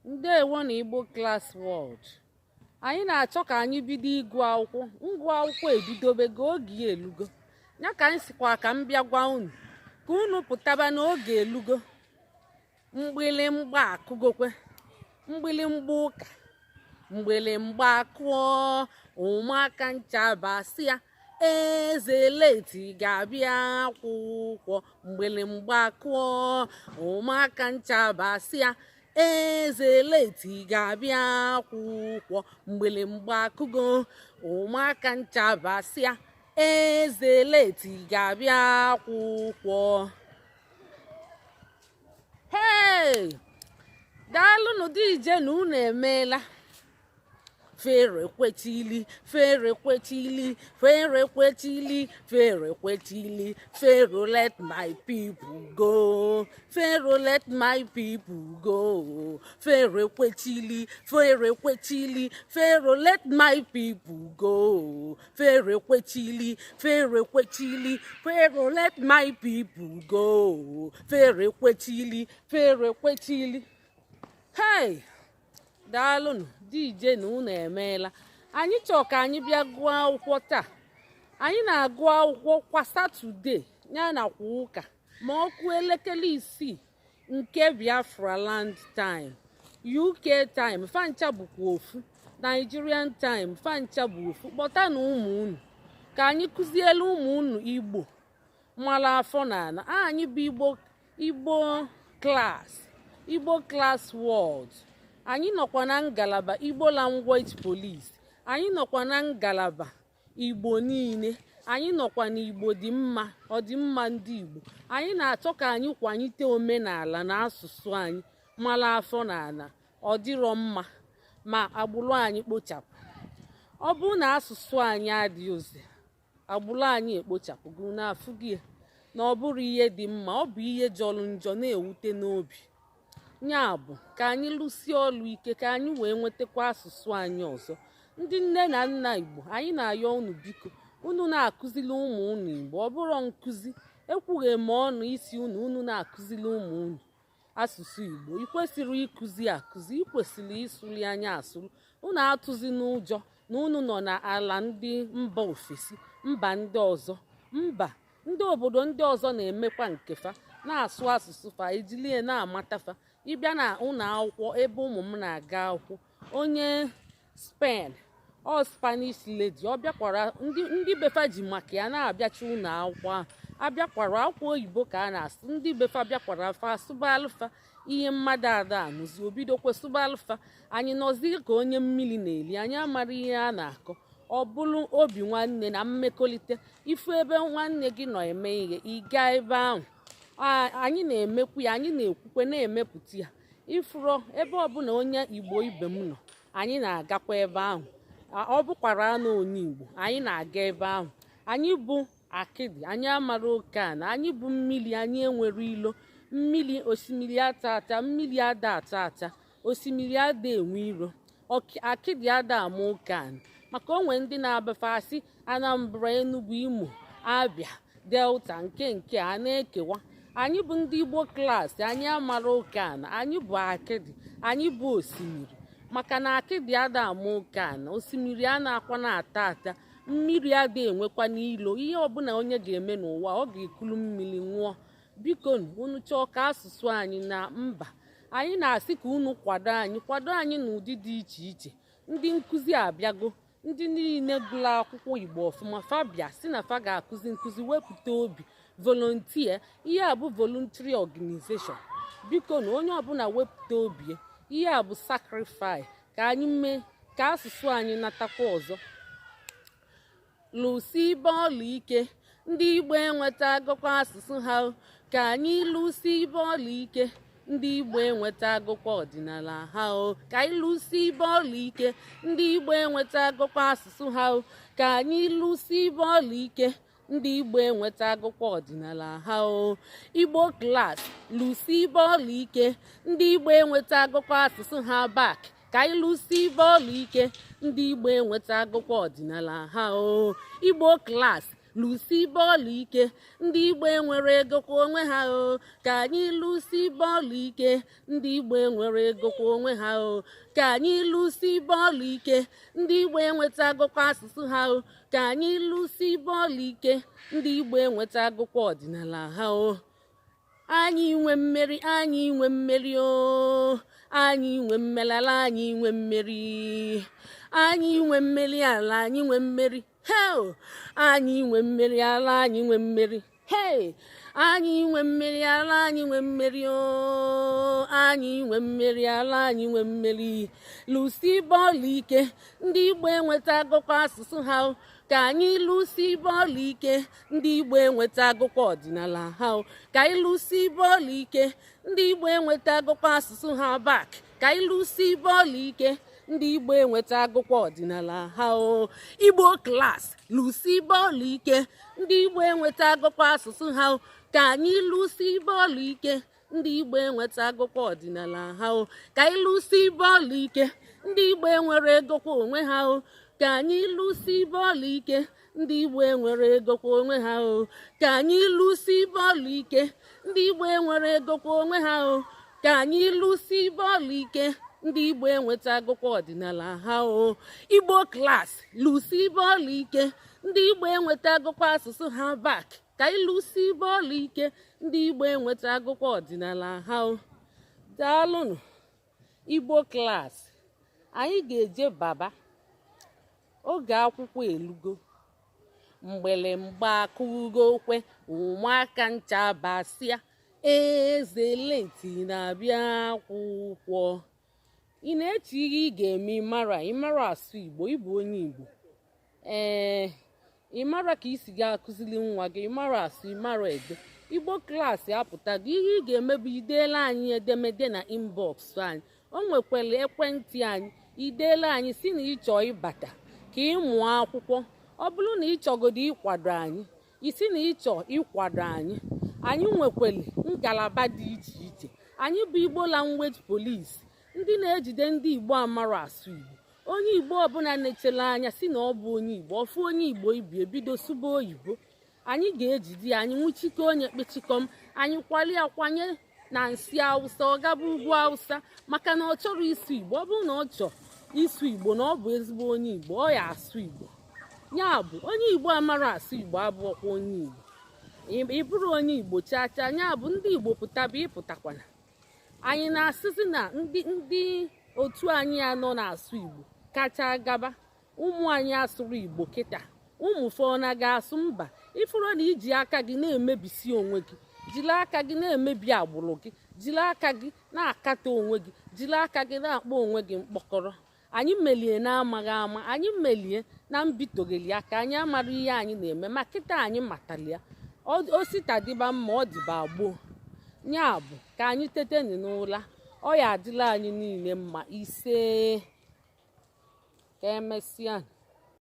Ndewo na Igbo Class World. Anyị na-achọ ka anyị bido ịgụ akwụkwọ. Ngụ akwụkwọ ebidobego, oge ya elugo. Ya ka anyị sikwa ka m bịa gwa unu ka unu pụtaba n'oge elugo. Mgbịlịmgba akụgokwe, mgbịlịmgba ụka, mgbịlịmgba akụọ, ụmụaka ncha basị ya eze leti ga-abịa akwụkwọ. Mgbịlịmgba akụọ, ụmụaka ncha basị ya eze leti ga-abịa akwụkwọ. Mgbịlịmgba akụgo, ụmụaka ncha basị ya eze leti ga-abịa akwụkwọ. Hey, daalụnụ DJ na unu emeela. Fero kwechili, Fero kwechili, Fero kwechili, Fero kwechili. Pharaoh, let my people go. Pharaoh, let my people go. Pharaoh kwechili, Pharaoh kwechili, Pharaoh, let my people go. Pharaoh kwechili, Pharaoh kwechili, Pharaoh, let my people go. Pharaoh kwechili, Pharaoh kwechili. Hey! Daalụnụ DJ na unu emeela. Anyị chọọ ka anyị bịa gụọ akwụkwọ taa. Anyị na-agụ akwụkwọ kwa Saturday ya na kwa ụka ma ọ kụọ elekere 6 nke Biafra Land Time, UK Time, fancha bụkwa ofu, Nigerian Time, fancha bụ ofu. Kpọta na ụmụ unu ka anyị kụzielu ụmụ unu Igbo mara afọ na ala anyị bụ Igbo. Igbo Class, Igbo Class World. Anyị nọkwa na ngalaba Igbo Language Police. Anyị nọkwa na ngalaba Igbo niile. Anyị nọkwa n'Igbo dị mma, ọdịmma ndị Igbo. Anyị na-achọ ka anyị kwalite omenala na asụsụ anyị mara afọ na ala. Ọ dịrọ mma ma agbụrụ anyị kpochapụ. Ọ bụrụ na asụsụ anyị adịghịzi, agbụrụ anyị ekpochapụgo. Na-afụghị ya na ọ bụrụ ihe dị mma, ọ bụ ihe jọrọ njọ na-ewute n'obi. Ya bụ ka anyị lụsie ọlụ ike ka anyị wee nwetakwa asụsụ anyị ọzọ. Ndị nne na nna Igbo, anyị na-ayọ unu, biko, unu na-akụzili ụmụ unu Igbo. Ọ bụrụ nkụzi ekwughị m ọnụ isi unu, unu na-akụzili ụmụ unu asụsụ Igbo. Ị kwesịrị ịkụzi akụzi, ị kwesịrị ịsụli anya asụrụ. Unu atụzi n'ụjọ na unu nọ n'ala ndị mba ofesi, mba ndị ọzọ, mba ndị obodo ndị ọzọ na-emekwa nkefa, na-asụ asụsụ fa, ejilie na-amatafa. Ịbịa na ụlọ akwụkwọ ebe ụmụ m na-aga akwụkwọ, onye Spain, ọ Spanish lady, ọ bịakwara, ndị befa ji maka ya na-abịacha ụlọ akwụkwọ ahụ. Abịakwara akwụkwọ oyibo ka a na-asụ. Ndị befa bịakwara, fa asụba alụfa ihe mmadụ ada anụzi, obidokwe sụba alụfa. Anyị nọzi ka onye mmiri na-eli, anyị amara ihe a na-akọ. Ọ bụrụ obi nwanne na mmekọrịta, ifu ebe nwanne gị nọ eme ihe, ị gaa ebe ahụ. Anyị na-emekwu ya, anyị na-ekwukwe, na-emepụta ya. Ifuro ebe ọbụla onye Igbo ibe m nọ, anyị na-agakwa ebe ahụ. Ọ bụkwara anụ onye Igbo, anyị na-aga ebe ahụ. Anyị bụ akịdị, anyị amara oke ana. Anyị bụ mmiri, anyị enwere ilo. Mmiri osimiri ata ata, mmiri ada ata ata, osimiri ada enwe iro. Akịdị ada ama oke ana, maka onwe ndị na-abafe asị Anambra, Enugu, Imo, Abia, Delta, nke a na-ekewa. Anyị bụ ndị Igbo Class, anyị amara oke ana. Anyị bụ akịdị, anyị bụ osimiri, maka na akịdị ada ama oke ana, osimiri a na-akwa na-ata ata, mmiri ada enwekwa n'ilo. Ihe ọbụla onye ga-eme n'ụwa, ọ ga-ekulu mmiri ṅụọ. Biko, unu chọọ ka asụsụ anyị na mba, anyị na-asị ka unu kwado anyị, kwado anyị n'ụdị dị iche iche. Ndị nkụzi abịago, ndị niile gụrụ akwụkwọ Igbo ọfụma, fabia si na fa ga-akụzi nkụzi, wepụta obi volunteer. Ihe a bụ voluntary organization. Biko, na onye ọbụla wepụta obi ya. Ihe a bụ sacrifice ka anyị mee ka asụsụ anyị natakwa ọzọ. Lụsi bọọlụ ike, ndị Igbo enweta agụkọ asụsụ ha. Ka anyị lụsi bọọlụ ike, ndị Igbo enweta agụkọ ọdịnala ha o. Ka anyị lụsi bọọlụ ike, ndị Igbo enweta agụkọ asụsụ ha o. Ka anyị lụsi bọọlụ ike, ndị Igbo enweta agụkọ ọdịnala ha o. Igbo Class, lụsi bọọlụ ike, ndị Igbo enweta agụkọ asụsụ ha back. Ka anyị lụsi bọọlụ ike, ndị Igbo enweta agụkọ ọdịnala ha o. Igbo Class. Lụsi bọọlụ ike, ndị Igbo enwere ego kwa onwe ha o. Ka anyị lụsi bọọlụ ike, ndị Igbo enwere ego kwa onwe ha o. Ka anyị lụsi bọọlụ ike, ndị Igbo enwetagokwa asụsụ ha o. Ka anyị lụsi bọọlụ ike, ndị Igbo enwetagokwa ọdịnala ha o. Anyị nwe mmeri, anyị nwe mmeri o. Anyị nwe mmelala, anyị nwe mmeri. Anyị nwe mmeri ala, anyị nwe mmeri. Heo! Anyị nwe mmeri ala, anyị nwe mmeri. Hey! Anyị nwe mmeri ala, anyị nwe mmeri o. Anyị nwe mmeri ala, anyị nwe mmeri. Lụsi bọọlụ ike, ndị Igbo enwetagokwa asụsụ ha o. Ka anyị lụsi bọọlụ ike, ndị Igbo enwetagokwa ọdịnala ha o. Ka anyị lụsi bọọlụ ike, ndị Igbo enwetagokwa asụsụ ha back. Ka anyị lụsi bọọlụ ike, ndị Igbo enwetagokwa ọdịnala ha o. Igbo Class, lụsi bọọlụ ike, ndị Igbo enwetagokwa asụsụ ha o. Ka anyị lụsi bọọlụ ike, ndị Igbo enwetagokwa ọdịnala ha o. Ka anyị lụsi bọọlụ ike, ndị Igbo enwere ego kwa onwe ha o. Ka anyị lụsi bọọlụ ike, ndị Igbo enwere ego kwa onwe ha o. Ka anyị lụsi bọọlụ ike, ndị Igbo enwere ego kwa onwe ha o. Ka anyị lụsi bọọlụ ike, ndị Igbo enwetagokwa ọdịnala ha o. Igbo Class, lụsi bọọlụ ike, ndị Igbo enwetagokwa asụsụ ha back. Ka anyị lụsi bọọlụ ike, ndị Igbo enwetagokwa ọdịnala ha o. Daalụnụ, Igbo Class. Anyị ga-eje baba oge akwụkwọ elugo. Mgbelemgba akụgo okwe, ụmụaka ncha basịa. Eze leti na-abịa akwụkwọ. Ị na-eche ihe ị ga-eme? Ịmara, ịmara asụ Igbo, ịbụ onye Igbo, ee, ịmara ka isi ga-akụzili nwa gị, ịmara asụ, ịmara ede. Igbo Class apụtago. Ihe ị ga-eme bụ ideela anyị edemede na inbox anyị. O nwekwara ekwentị anyị. Ideela anyị si na ịchọ ịbata ka ị mụọ akwụkwọ. Ọ bụrụ na ị chọgodo ịkwado anyị, isi na ịchọ ịkwado anyị, anyị nwekwara ngalaba dị iche iche. Anyị bụ Igbo Language Police, ndị na-ejide ndị Igbo amara asụ Igbo. Onye Igbo ọbụla na-echele anya si na ọ bụ onye Igbo, ọfụ onye Igbo ibi ebido sụba oyibo, anyị ga-ejide ya. Anyị nwụchike onye kpechikọm, anyị kwali akwanye na nsị Awụsa, ọ gaba ugwu Awụsa, maka na ọ chọrọ ịsụ Igbo. Ọ bụrụ na ọ chọọ ịsụ Igbo, na ọ bụ ezigbo onye Igbo, ọ ya asụ Igbo. Ya bụ, onye Igbo amara asụ Igbo abụọkwa onye Igbo. Ị bụrụ onye Igbo chaa chaa. Ya bụ, ndị Igbo, pụtaba, ịpụtakwana. Anyị na-asịzi na ndị otu anyị anọ na-asụ Igbo kacha gaba. Ụmụ anyị asụrụ Igbo kịta, ụmụ fọna ga-asụ mba. Ifuru na iji aka gị na-emebisi onwe gị, jiri aka gị na-emebi agbụrụ gị, jiri aka gị na-akatọ onwe gị, jiri aka gị na-akpọ onwe gị mkpọkọrọ. Anyị melie na-amaghị ama, anyị melie na mbitogheli aka, anyị amara ihe anyị na-eme. Ma kịta anyị matali ya, osita dịba mma, ọ dịba gboo. Ya bụ, ka anyị teteni n'ụla. Ọ ya adịla anyị niile mma. Ise, ka emesịa.